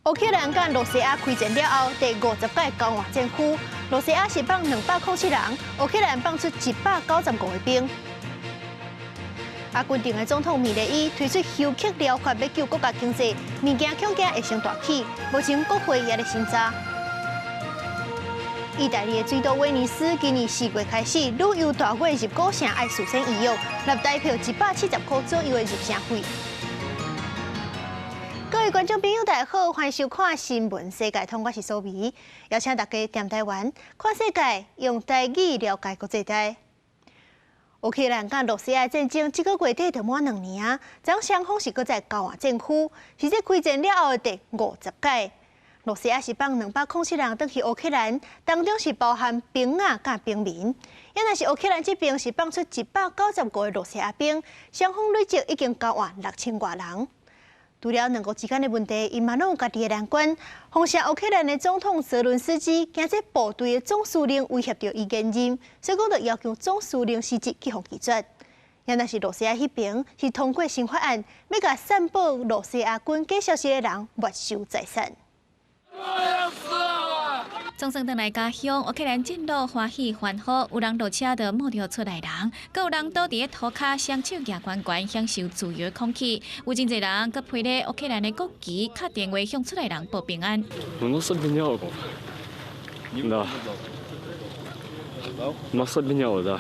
烏克蘭佮羅西亞開戰了後，第50屆交換戰俘，羅西亞是放207人，烏克蘭放出195個兵。阿根廷的總統米雷伊推出休克療法，欲救國家經濟，物件恐驚會先大起，目前國會也咧審查。意大利的水都威尼斯今年4月開始，旅遊大會入古城愛事先預約，納台票170塊左右的入城費。各位觀眾朋友，大家好，歡迎收看《新聞世界通》，我是蘇眉，邀請大家踮台灣看世界，用台語了解國際大。烏克蘭佮羅西亞戰爭，這個月底就滿2年啊！昨雙方是閣再交換戰俘，是這開戰了後的第50屆。羅西亞是放207人轉去烏克蘭，當中是包含兵仔佮平民。也若是烏克蘭這邊是放出195個羅西亞兵，雙方累計已經交換6000外人。除了兩國之間的問題，𪜶嘛攏有家己的難關。封殺烏克蘭的總統澤倫斯基，驚這部隊的總司令威脅著伊連任，所以講就要求總司令辭職去予拒絕。也若是羅西亞彼邊是通過新法案，欲共散布羅西亞軍假消息的人沒收財產。總算轉來家鄉，烏克蘭戰俘歡喜歡呼，有人落車就摸著厝內人，閣有人倒佇咧塗跤，雙手舉懸懸，享受自由空氣。有真濟人閣披咧烏克蘭的國旗，敲電話向厝內人報平安。 Нас обменяли. Да. Нас обменяли, да.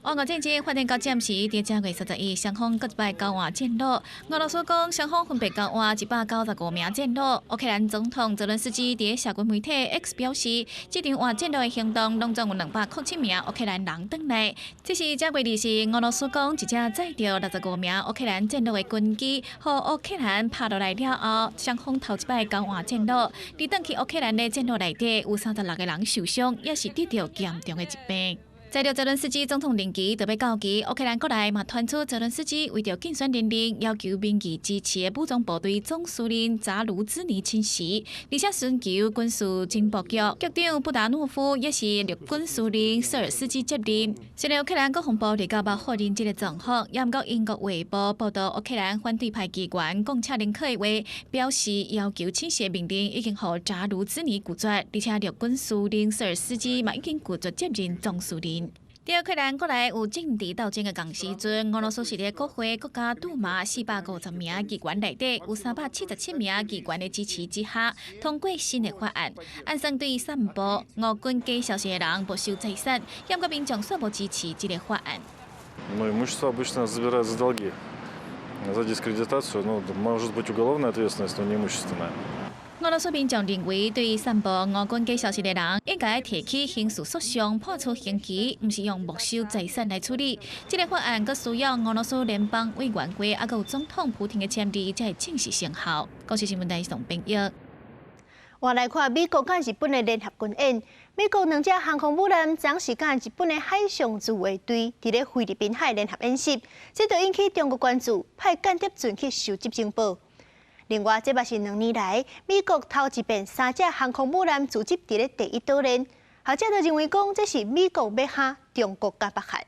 烏俄戰爭發展到暫時，佇正月31，雙方閣一擺交換戰俘。俄羅斯講，雙方分別交換195名戰俘。烏克蘭總統澤倫斯基佇社群媒體 X 表示，這場換戰俘的行動，攏總有207名烏克蘭人轉來。這是正月24，俄羅斯講一隻載著65名烏克蘭戰俘的軍機，予烏克蘭拍落來了後，雙方頭一擺交換戰俘。佇轉去烏克蘭的戰俘內底，有36個人受傷，也是得著嚴重的疾病。隨著澤倫斯基總統任期就欲到期，烏克蘭國內嘛傳出澤倫斯基為著競選連任，要求民意支持的武裝部隊總司令扎盧茲尼請辭，而且尋求軍事情報局局長布達諾夫，也是陸軍司令瑟爾斯基接任。雖然烏克蘭國防部直到無否認這個狀況，也毋過英國衛報報道，烏克蘭反對派議員講車林克的話，表示要求請辭的命令已經予扎盧茲尼拒絕，而且陸軍司令瑟爾斯基嘛已經拒絕接任總司令。佇烏克蘭國內有政治鬥爭的仝時陣，俄羅斯是佇國會國家杜馬450名議員內底，有377名議員的支持之下，通過新的法案，按算對散布俄軍假消息的人沒收財產，毋過民眾煞無支持這個法案。 Ну, имущество обычно забирают за долги, за дискредитацию, ну, может быть уголовная ответственность, но не имущественная. 俄羅斯民眾認為，對散布俄軍假消息的人，應該提起刑事訴訟，判處刑期，毋是用沒收財產來處理。這個法案閣需要俄羅斯聯邦委員會還有總統普廷的簽字，才會正式生效。公視新聞台宋編譯。我來看美國佮日本的聯合軍演。美國兩隻航空母艦昨時佮日本的海上自衛隊佇咧菲律賓海聯合演習，這就引起中國關注，派間諜船去收集情報。另外，這嘛是2年來美國頭一遍三隻航空母艦組織佇咧第一島鏈，學者就認為講這是美國欲嚇中國佮北韓。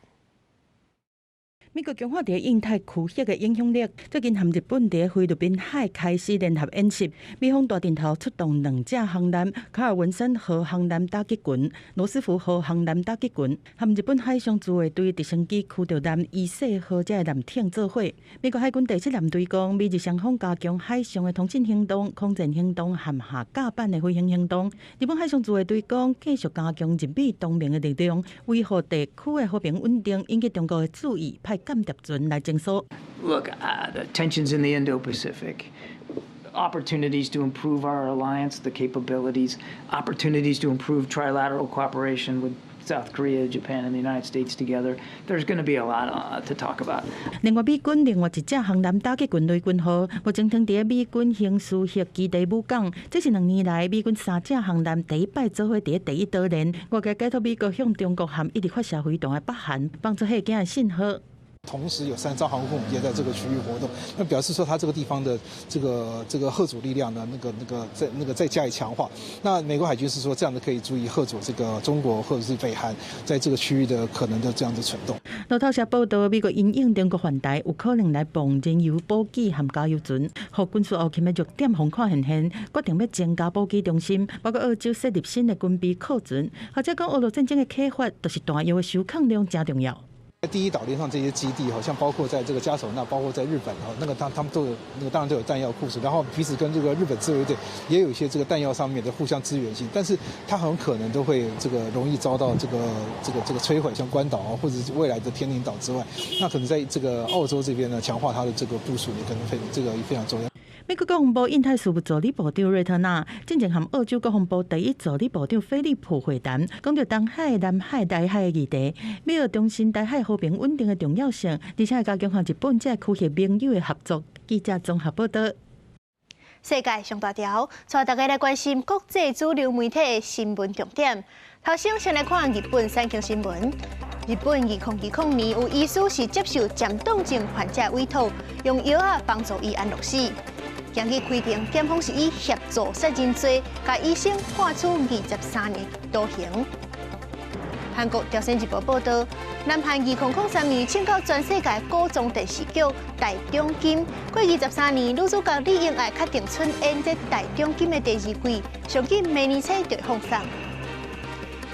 美國強化佇印太區域的影響力，最近和日本佇菲律賓海開始聯合演習。美方大陣頭出動兩隻航艦，卡爾文森號航艦打擊群、羅斯福號航艦打擊群，和日本海上自衛隊直升機驅逐艦伊勢號這個艦艇做伙。美國海軍第七艦隊講，美日雙方加強海上的通信行動、空戰行動和下甲板的飛行行動。日本海上自衛隊講，繼續加強日美同盟的力量，維護地區的和平穩定，引起中國的注意，派間諜船來偵搜。 Look, the tensions in the Indo-Pacific, opportunities to improve our alliance, the capabilities, opportunities to improve trilateral cooperation with South Korea, Japan, and the United States together. There's going to be a lot to talk about. 另外，美軍另外一隻航艦打擊群雷軍號，目前停佇美軍興斯核基地武港。這是兩年來美軍三隻航艦第一擺做伙佇第一島鏈。外界解讀美國向中國和一直發射飛彈的北韓放出嚇驚的信號。同時有三艘航空母艦在這個區域活動，那表示說，它這個地方的這個嚇阻力量呢，那個再加以強化。那美國海軍是說，這樣子可以足以嚇阻這個中國或者是北韓在這個區域的可能的這樣的蠢動。路透社報道，美國因應中國犯台，有可能來放燃油補給和加油船，予軍事後勤的弱點予看現現，決定欲增加補給中心，包括澳洲設立新的軍備庫存，或者講俄烏戰爭的啟發，就是彈藥的收藏量誠重要。在第一島鏈上這些基地，好像包括在這個加手納，包括在日本，哈，那個他們都有，那個當然都有彈藥庫存，然後彼此跟這個日本自衛隊也有一些這個彈藥上面的互相支援性，但是它很可能都會這個容易遭到這個摧毀，像關島啊，或者是未來的天寧島之外，那可能在這個澳洲這邊呢，強化它的這個部署也可能非這個也非常重要。美國國防部印太事務助理部長瑞特納進前和澳洲國防部第一助理部長菲利普會談，講著東海、南海、台海的議題，美澳重申台海和平穩定的重要性，而且會加強和日本這個區域盟友的合作。記者綜合報道。世界上大條，帶大家來關心國際主流媒體的新聞重點。頭先先來看日本產經新聞。日本2020年有醫師是接受漸凍症患者委託，用藥仔幫助伊安樂死。根據規定，檢方是以協助殺人罪，共醫生判處23年徒刑。韓國朝鮮日報報道，南韓2003年搶到全世界古裝電視劇大長今，過23年，女主角李英愛確定出演這大長今的第二季，上緊明年初就會放送。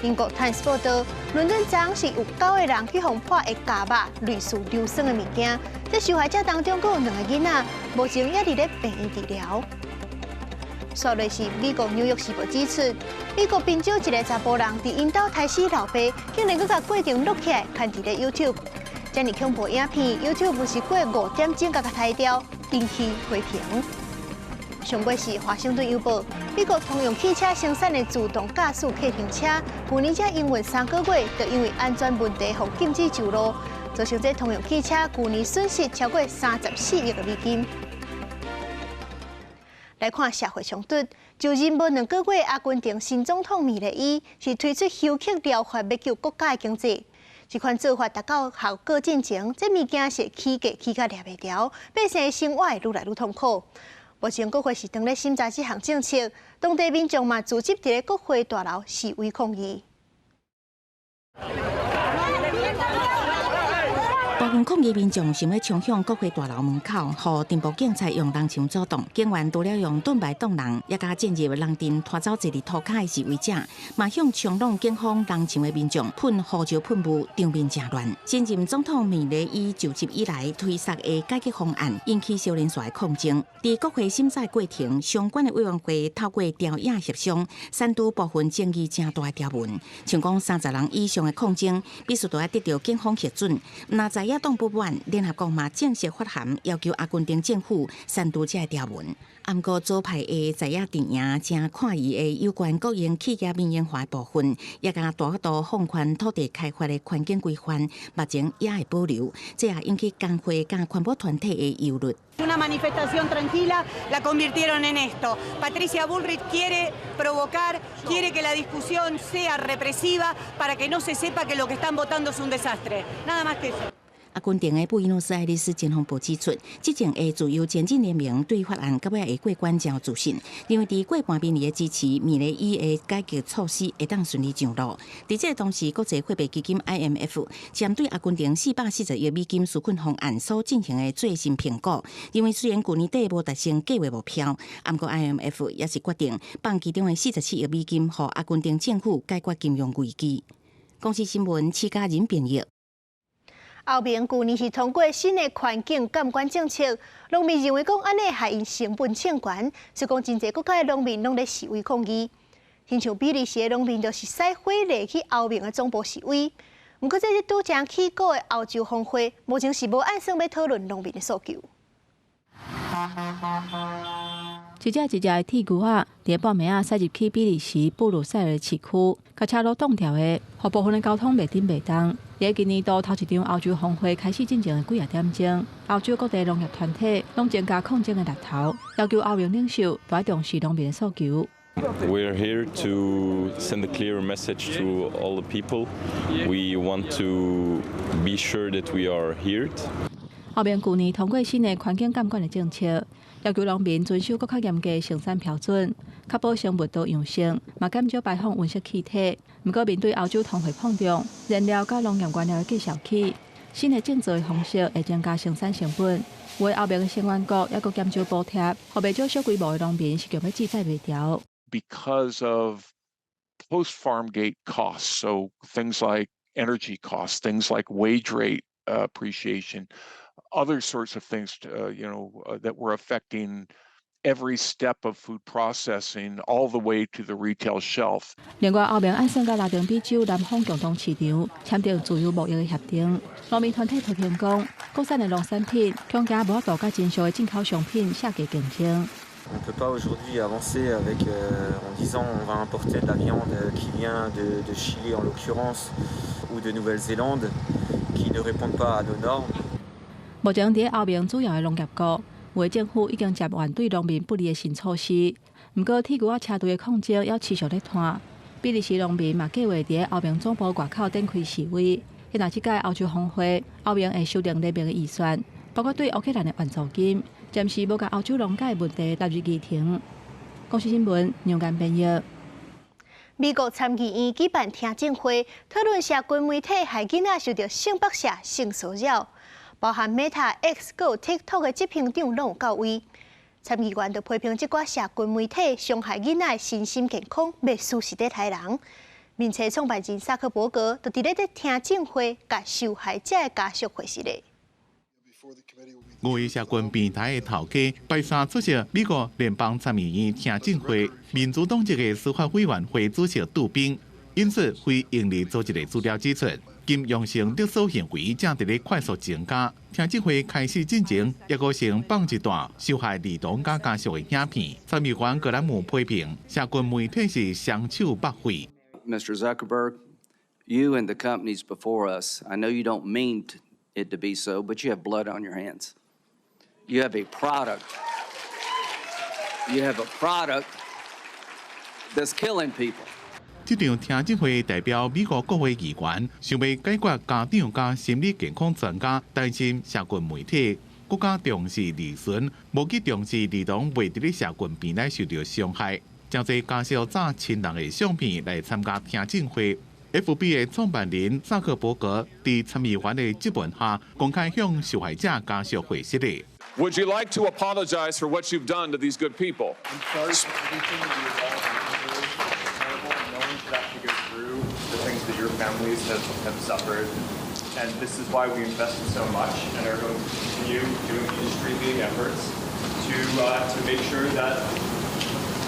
英國《Times》報道，倫敦昨昏是有九個人去予破的夾肉類似硫酸的物件，這受害者當中閣有兩个囡仔，目前猶佇咧病院治療。煞落是美國紐約時報指出，美國賓州一个查埔人佇𪜶兜刣死老爸，竟然閣共過程錄起來，刊佇咧 YouTube。遮爾恐怖影片，YouTube 是過5點鐘共刣掉，引起批評。上尾是華盛頓郵報，美國通用汽車生產的自動駕駛客停車，去年才營運3個月，就因為安全問題，予禁止上路，造成這通用汽車去年損失超過34億的美金。來看社會衝突，就任無2個月，阿根廷新總統米雷伊是推出休克療法，欲救國家的經濟。這款做法達到效果進前，這物件是起價起甲掠袂牢，百姓的生活會愈來愈痛苦。目前國會是正咧審查這項政策，當地民眾嘛組織佇咧國會大樓示威抗議。部分抗議民眾想欲衝向國會大樓門口，予巡捕警察用人牆阻擋。警員除了用盾牌擋人，也共進入人陣拖走坐佇塗跤的示威者，嘛向衝挵警方人牆的民眾噴胡椒噴霧，場面誠亂。新任總統米雷伊就職以來推捒的改革方案，引起小連續的抗爭。佇國會審查過程，相關的委員會透過調影協商，刪除部分爭議誠大的條文。像講30人以上的抗爭，必須都愛得著警方核准。若在野黨不滿，聯合國嘛正式發函要求阿根廷政府刪除這个條文。毋過左派的在野陣營誠抗議的有關國營企業民營化的部分，也共大幅度放寬土地開發的環境規範，目前也會保留，這也引起工會佮環保團體的憂慮。 Una manifestación tranquila la convirtieron en esto. Patricia Bullrich quiere provocar, quiere que la discusión sea represiva para que no se sepa que lo que están votando es un desastre. Nada más que eso. 阿根廷的布宜諾斯艾利斯前鋒報指出，執政的自由前進聯盟對法案到尾會過關誠有自信，認為佇過半比例的支持，米雷伊的改革措施會當順利上路。佇這个同時，國際貨幣基金 IMF 針對阿根廷440億美金紓困方案所進行的最新評估，認為雖然舊年底無達成計畫目標，毋過 IMF 也是決定放其中的47億美金，予阿根廷政府解決金融危機。公視新聞，施嘉仁編譯。歐盟舊年是通過新的環境監管政策，農民認為講按呢害𪜶成本衝懸，所以講真濟國家的農民攏咧示威抗議。親像比利時的農民就是駛火犁去歐盟的總部示威。毋過這個拄才起鼓的歐洲峰會，目前是無按算欲討論農民的訴求。一隻一隻的鐵牛仔，佇半暝仔駛入去比利時布魯塞爾的市區，共車路擋牢的，予部分的交通袂振袂動。佇今年度頭一場歐洲峰會開始進前的幾仔點鐘，歐洲各地農業團體攏增加抗爭的力頭，要求歐盟領袖來重視農民的訴求。We're here to send a clear message to all the people. We want to be sure that we are heard. 歐盟舊年通過新的環境監管的政策，要求農民遵守閣較嚴格的生產標準，確保生物多樣性，嘛減少排放溫室氣體。毋過面對歐洲通貨膨脹、燃料佮農業原料的價數起，新的種植方式會增加生產成本。有的歐盟的成員國猶閣減少補貼，予袂少小規模的農民是強欲志在袂牢。 Because of post-farm gate costs, so things like energy costs, things like wage rate appreciation, other sorts of things that were affecting every step of food processing all the way to the retail shelf. 另外，歐盟按算佮拉丁美洲南方共同市場簽訂自由貿易的協定，農民團體批評講，國產的農產品恐驚無法度佮真俗的進口商品下價競爭。 On ne peut pas aujourd'hui avancer avec, en disant on va importer de la viande qui vient de Chili en l'occurrence ou de Nouvelle-Zélande qui ne répondent pas à nos normes. 目前佇歐盟主要的農業國，有的政府已經接完對農民不利的新措施。毋過，鐵牛仔車隊的抗爭猶持續咧拖。比利時農民嘛計畫佇歐盟總部外口展開示威。若這屆歐洲峰會，歐盟會修訂聯盟的預算，包括對烏克蘭的援助金，暫時無共歐洲農界問題納入議程。公視新聞楊堅編譯。美國參議院舉辦聽證會，討論社群媒體害囡仔受著性剝削、性騷擾，包含 Meta、X、閣 TikTok 的執行長攏有到位。參議員就批評這寡社群媒體傷害囡仔的身心健康，袂輸是佇害人。面冊創辦人薩克伯格就佇咧這聽證會，共受害者的家屬回實咧。五位社群平台的頭家拜三出席美國聯邦參議院聽證會，民主黨籍的司法委員會主席杜賓引述非營利組織的資料指出，金融性勒索行為正佇咧快速增加。聽證會開始進前，猶閣先放一段受害兒童佮家屬的影片。參議員格蘭姆批評社群媒體是雙手縛血。 Mr. Zuckerberg, you and the companies before us, I know you don't mean it to be so, but you have blood on your hands. You have a product. You have a product that's killing people. 這場聽證會代表美國國會議員，想欲解決家長佮心理健康專家擔心社群媒體閣較重視利潤，無去重視兒童袂佇咧社群平台受著傷害。誠濟家屬紮親人的相片來參加聽證會。FB 的創辦人薩克伯格佇參議員的質問下，公開向受害者家屬回釋的。 Would you like to apologize for what you've done to these good people? I'm sorry for everything that you've all endured. It's terrible. No one should have to go through the things that your families have suffered. And this is why we invested so much and are going to continue doing industry-leading efforts to make sure that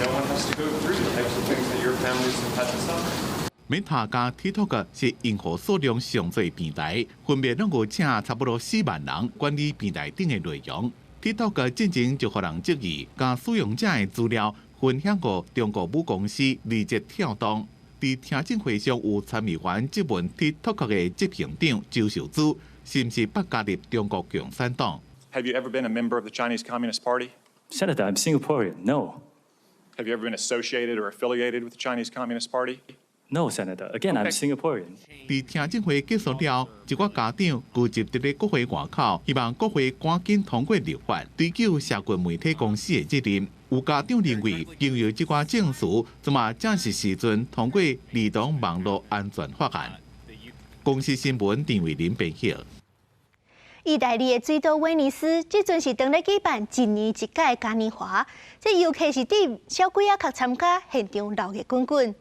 no one has to go through the types of things that your families have had to suffer. Meta 佮 TikTok 是用戶數量上濟平台，分別攏有請差不多4萬人管理平台頂的內容。TikTok 進前就予人質疑，共使用者的資料分享予中國母公司字節跳動。佇聽證會上有參議員質問 TikTok 的執行長周受資，是毋是捌加入中國共產黨？Have you ever been a member of the Chinese Communist Party? Senator, I'm Singaporean. No. Have you ever been associated or affiliated with the Chinese Communist Party? No, Senator. Again, I'm Singaporean. 佇聽證會結束了，一寡家長聚集佇咧國會外口，希望國會趕緊通過立法，追究社群媒體公司的責任。有家長認為，經由這寡證詞，這馬正是時陣通過兒童網路安全法案。公視新聞陳慧琳編譯。意大利的水都威尼斯，這陣是當咧舉辦一年一屆的嘉年華，這遊客是佇小鬼仔殼參加，現場鬧熱滾滾。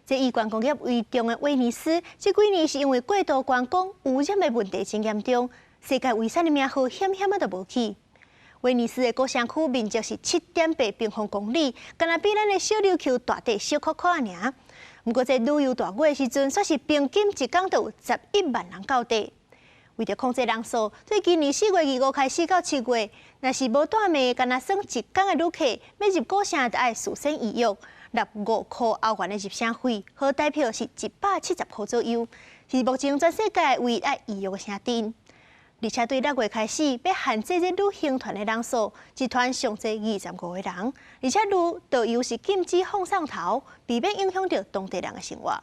這以觀光業為重的威尼斯，這幾年是因為過度觀光污染的問題真嚴重，世界遺產的名號險險仔就無去。威尼斯的古城區面積是7.8平方公里，敢若比咱的小琉球大塊小可可爾。毋過這旅遊大月的時陣，煞是平均一工就有11萬人到地。為著控制人數，對今年4月25開始到7月，若是無帶命，敢若算一工的旅客，欲入古城就愛事先預約，納5塊歐元的入城費，合台幣是170塊左右，是目前全世界唯一愛預約的城鎮。而且對6月開始欲限制這旅行團的人數，一團上濟25個人，而且旅導遊是禁止放送頭，避免影響著當地人的生活。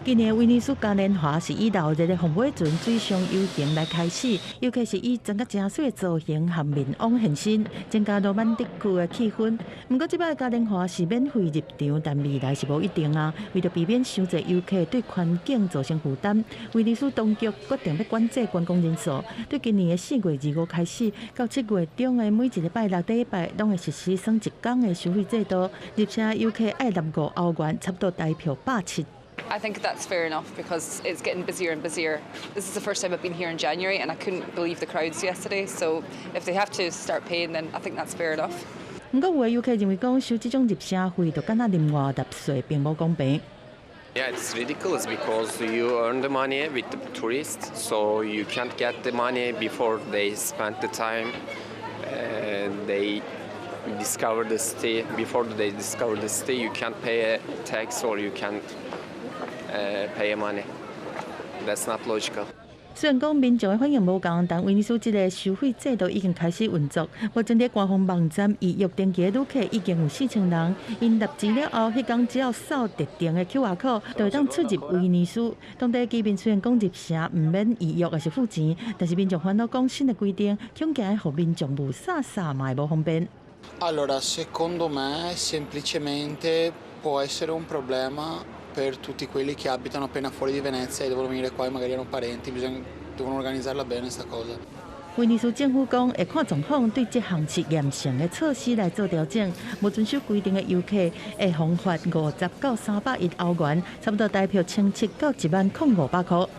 今年威尼斯嘉年華是以鬧熱的鳳尾船水上遊行來開始，尤其是以裝甲誠媠的造型和面王現身，增加羅曼蒂克的氣氛。毋過這擺嘉年華是免費入場，但未來是無一定啊。為著避免傷濟遊客對環境造成負擔，威尼斯當局決定欲管制觀光人數。對今年的4月25開始，到7月中的每一個拜六禮拜，攏會實施算一工的收費制度。入城遊客愛納5歐元，差不多台票170。 I think that's fair enough because it's getting busier and busier. This is the first time I've been here in January and I couldn't believe the crowds yesterday. So if they have to start paying, then I think that's fair enough. 毋過有的遊客認為講收這種入城費，就敢若另外納稅，並無公平。 Yeah, it's ridiculous because you earn the money with the tourists, so you can't get the money before they spend the time. They discover the city before they discover the city. You can't pay a tax or you can't pay money. That's not logical. 雖然講民眾的反應無仝，但威尼斯這个收費制度已經開始運作。目前佇官方網站預約登記的旅客已經有4000人。𪜶納錢了後，彼工只要掃特定的 QR code，就會當出入威尼斯。當地居民雖然講入城毋免預約抑是付錢，但是民眾煩惱講新的規定，恐驚予民眾霧煞煞嘛會無方便。 Allora, secondo me semplicemente può essere un problema per tutti quelli che abitano appena fuori di Venezia e devono venire qua e magari hanno parenti, bisogna, devono organizzarla bene sta cosa. 威尼斯政府講會看狀況，對這項試驗性的措施來做調整。無遵守規定的遊客會予罰50到310歐元，差不多台票1700到1萬0500箍。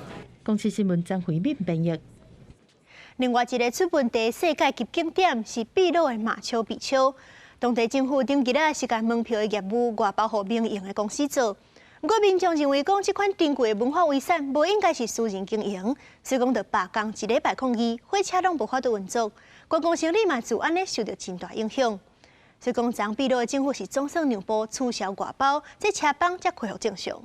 公視新聞張惠敏編譯。另外一个出問題世界級景點是秘魯的馬丘比丘，當地政府頂日仔是共門票的業務外包予民營的公司做。毋過民眾認為講，這款珍貴的文化遺產無應該是私人經營，所以講就罷工一禮拜抗議，火車攏無法度運作，觀光生意嘛就按呢受著真大影響。所以講，昨秘魯的政府是總算讓步取消外包，這車班才恢復正常。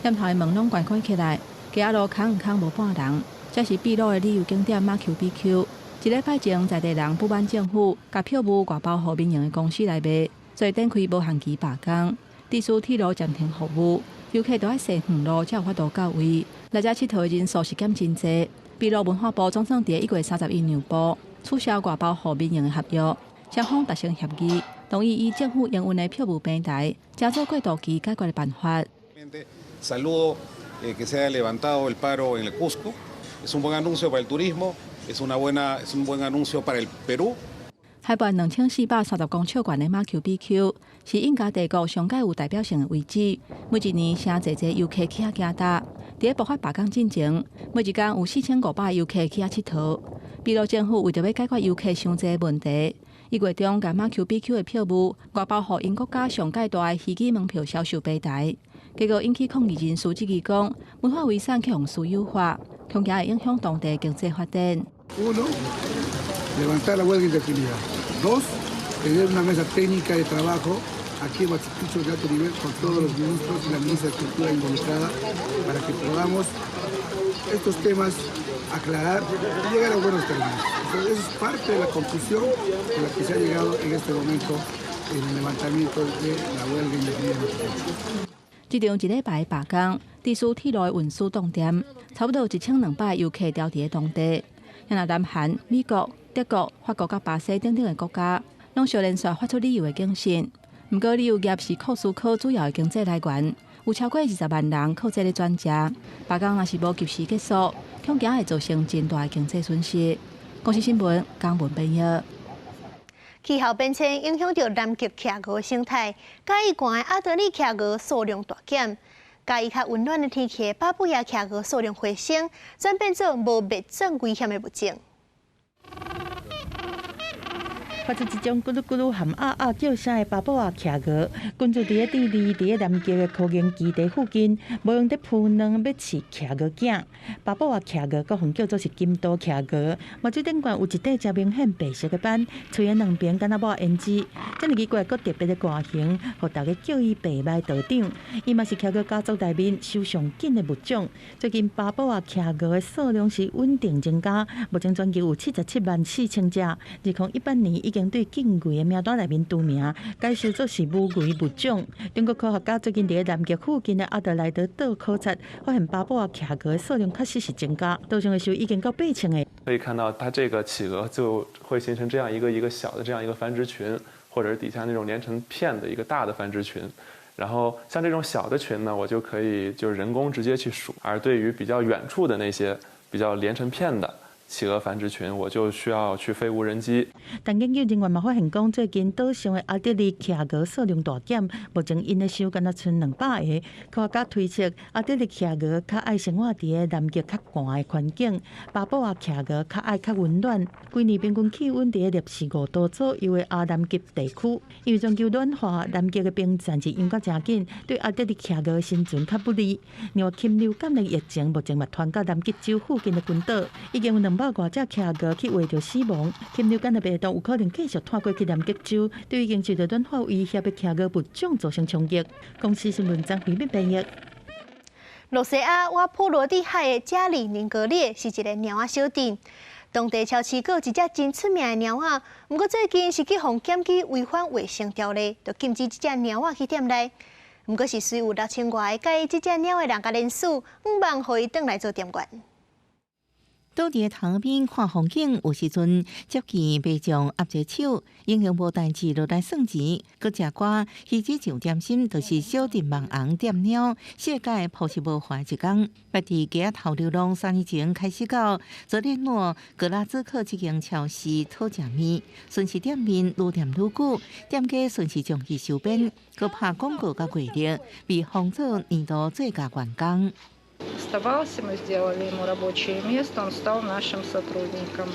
店頭的門攏關關起來，街仔路空空無半人。這是秘魯的旅遊景點馬丘比丘。一禮拜前，在地人不滿政府共票務外包予民營的公司來賣，所以展開無限期罷工。致使鐵路暫停服務，遊客都愛踅遠路才有法度到位。來遮𨑨迌的人數是減真濟。秘魯文化部總算佇1月31讓步，取消外包予民營的合約，雙方達成協議，同意以政府營運的票務平台，成做過渡期解決的辦法。 Saludo que se haya levantado el paro en el Cusco. Es un buen anuncio para el turismo, es un buen anuncio para el Perú. 海拔2430公尺懸的馬丘比丘是印加帝國上蓋有代表性的遺址。每一年，誠濟濟遊客去遐行踏。佇咧爆發罷工進前，每一工有4500遊客去遐𨑨迌。秘魯政府為著欲解決遊客傷濟的問題，1月中共馬丘比丘的票務外包予𪜶國家上蓋大的虛擬門票銷售平台，結果引起抗議人士質疑講，文化遺產去予私有化，恐驚會影響當地經濟發展。 Levantar la huelga indefinida. Dos, tener una mesa técnica de trabajo aquí en Machu Picchu de alto nivel con todos los ministros y la ministra de Cultura involucrada para que podamos estos temas aclarar y llegar a buenos términos. Entonces, eso es parte de la conclusión a la que se ha llegado en este momento en el levantamiento de la huelga indefinida en Machu Picchu. 這場一禮拜罷工，致使鐵路的運輸凍點，差不多1200遊客牢佇咧當地。若南韓、美國、德國、法國佮巴西等等的國家，攏相連紲發出旅遊的警訊。毋過旅遊業是庫斯科主要的經濟來源，有超過20萬人靠這个轉食。罷工若是無及時結束，恐驚會造成真大的經濟損失。公視新聞，江文編譯。氣候變遷影響著南極企鵝生態，佮意寒的阿德利企鵝數量大減，佮意較溫暖的天氣的巴布亞企鵝數量回升，轉變做無滅絕危險的物種。發出這種咕嚕咕嚕含鴨鴨叫聲的巴布亞企鵝，跟住佇咧智利佇咧南極的科研基地附近，無閒佇孵卵欲飼企鵝囝。巴布亞企鵝閣予人叫做是金刀企鵝，目睭頂懸有一塊誠明顯白色的斑，喙的兩邊敢若抹胭脂，這爾奇怪閣特別的外形，予大家叫伊白麥道長。伊嘛是企鵝家族內面收上緊的物種。最近巴布亞企鵝的數量是穩定增加，目前全球有77萬4千隻。2018年已經對近危的名單內面除名，改設做是無危物種。中國科學家最近佇咧南極附近的阿德萊德島考察，發現巴布亞企鵝的數量確實是增加，島上的時候已經到8000個。可以看到，它這個企鵝就會形成這樣一個一個小的這樣一個繁殖群，或者是底下那種連成片的一個大的繁殖群。然後像這種小的群呢，我就可以就是人工直接去數；而對於比較遠處的那些比較連成片的企鵝繁殖群，我就需要去飛無人機。但研究人員嘛發現講，最近島上的阿德利企鵝數量大減，目前𪜶的數敢若賰200個。科學家推測，阿德利企鵝較愛生活佇咧南極較寒的環境，巴布亞企鵝較愛較溫暖。規年平均氣溫佇咧攝氏5度左右的亞南極地區，因為全球暖化，南極的冰層是融甲誠緊，對阿德利企鵝的生存較不利。另外，禽流感的疫情目前嘛傳到南極洲附近的群島，已經有200外隻企鵝去畫著死亡。禽流感的病毒有可能繼續拖過去南極洲，對已經受到暖化威脅的企鵝物種造成衝擊。公視新聞張惠敏編譯。露西亞瓦波羅的海的加里寧格列是一个貓仔小鎮，當地超市閣有一隻真出名的貓仔，毋過最近是去予檢舉違反衛生條例，就禁止這隻貓仔去店內。毋過是雖有6000外个佮意這隻貓的人共連署，向望予伊轉來做店員。倒佇塘邊看風景，有時陣接見民眾握一手，英雄無代誌落來算錢，閣食寡魚子醬點心，就是小鎮網紅店貓，世界樸實無華一工。捌佇街仔頭流浪3年前開始到佐列諾格拉茲克這間超市討食麵，巡視店面愈店愈久，店家順勢將伊收編，閣拍廣告佮月曆，被封做年度最佳員工。 Оставался, мы сделали ему рабочее место, он стал нашим сотрудником.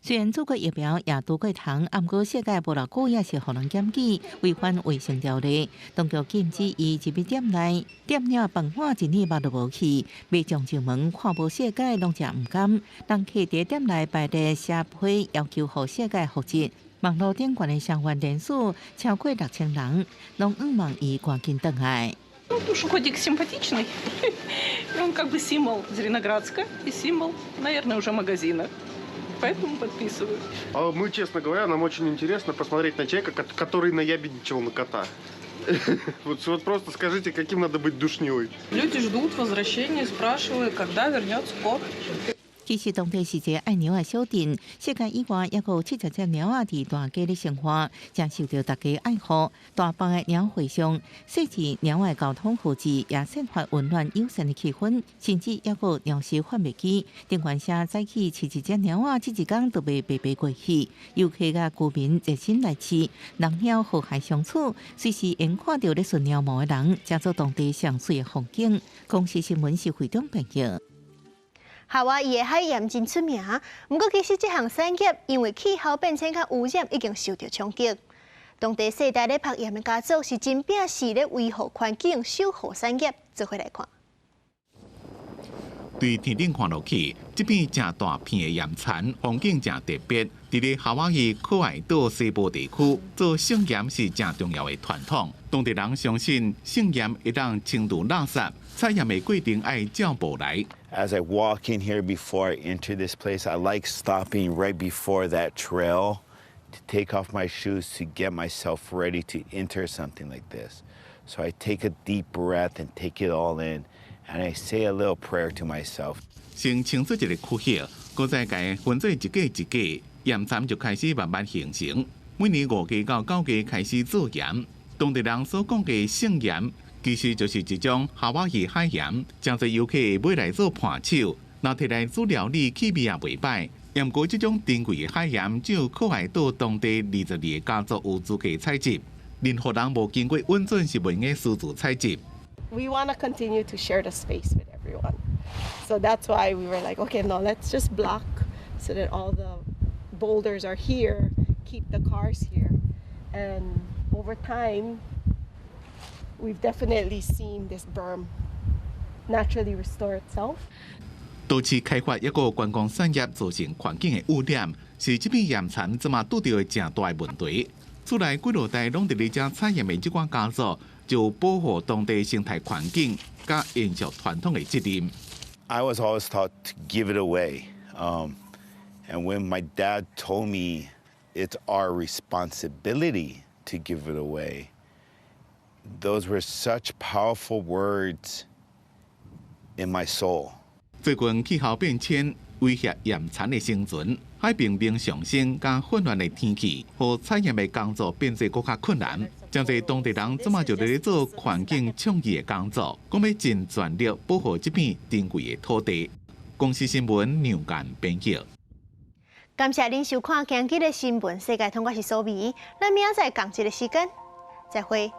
雖然注過疫苗也拄過蟲，毋過世界無偌久也是予人檢舉違反衛生條例，當局禁止伊入去店內，店了飯碗一年肉都無去，民眾上門看無世界攏誠毋甘，人客佇店內擺列寫批，要求予世界復職。網路頂懸的聲援人數超過6000人，攏向望伊趕緊轉來。 Ну, потому что котик симпатичный, и он как бы символ Зеленоградска и символ, наверное, уже магазина. Поэтому подписываю. А мы, честно говоря, нам очень интересно посмотреть на человека, который наябедничал на кота. Вот просто скажите, каким надо быть душнилой. Люди ждут возвращения, спрашивают, когда вернется кот. 其實當地是一个愛貓的小鎮，世界以外猶閣有70隻貓仔佇大街咧生活，誠受著大家愛護。大範的貓會上，設置貓的交通號誌，也散發溫暖友善的氣氛，甚至猶閣有貓砂販賣機。店員寫早起飼一隻貓仔，這一工就袂白白過去。遊客佮居民熱心來飼，人貓和諧相處，隨時會看著咧順貓毛的人，成做當地上媠的風景。公視新聞是會長編譯。夏威夷的海鹽真出名，毋過其實這項產業因為氣候變遷佮污染已經受著衝擊。當地世代咧曝鹽的家族是真摒死咧維護環境、守護產業，做伙來看。對天頂看落去，這片誠大片的鹽田，風景誠特別。佇咧夏威夷考愛島西部地區，做聖鹽是誠重要的傳統。當地人相信聖鹽會當清除垃圾，採鹽的過程愛照步來。 As I walk in here before I enter this place, I like stopping right before that trail to take off my shoes to get myself ready to enter something like this. So I take a deep breath and take it all in, and I say a little prayer to myself. 先清出一个區域，閣再共分做一格一格，鹽田就開始慢慢形成。每年5月到9月開始做鹽，當地人所講的聖鹽，其實就是一種夏威夷海鹽，誠濟遊客會買來做伴手，若提來煮料理，氣味也袂䆀。毋過這種珍貴的海鹽，只有考愛島當地22個家族有資格採集，任何人無經過允准是袂用私自採集。 We want to continue to share the space with everyone. So that's why we were like, okay, no, let's just block so that all the boulders are here. Keep the cars here. And over time, we've definitely seen this berm naturally restore itself. 都市開發抑閣觀光產業造成環境的污染，是這片岩蠶這馬拄著的誠大問題。厝內幾落代攏佇咧遮採鹽的這寡家族，就保護當地生態環境，佮延續傳統的責任。 I was always taught to give it away. And when my dad told me it's our responsibility to give it away, those were such powerful words in my soul. 最近氣候變遷威脅岩蠶的生存，海平面上升佮混亂的天氣，予採鹽的工作變做閣較困難。誠濟當地人這馬就佇咧做環境倡議的工作，講欲盡全力保護這片珍貴的土地。公視新聞梁間編輯。感謝恁收看今日的新聞世界通，我是蘇美，咱明仔載仝一个時間，再會。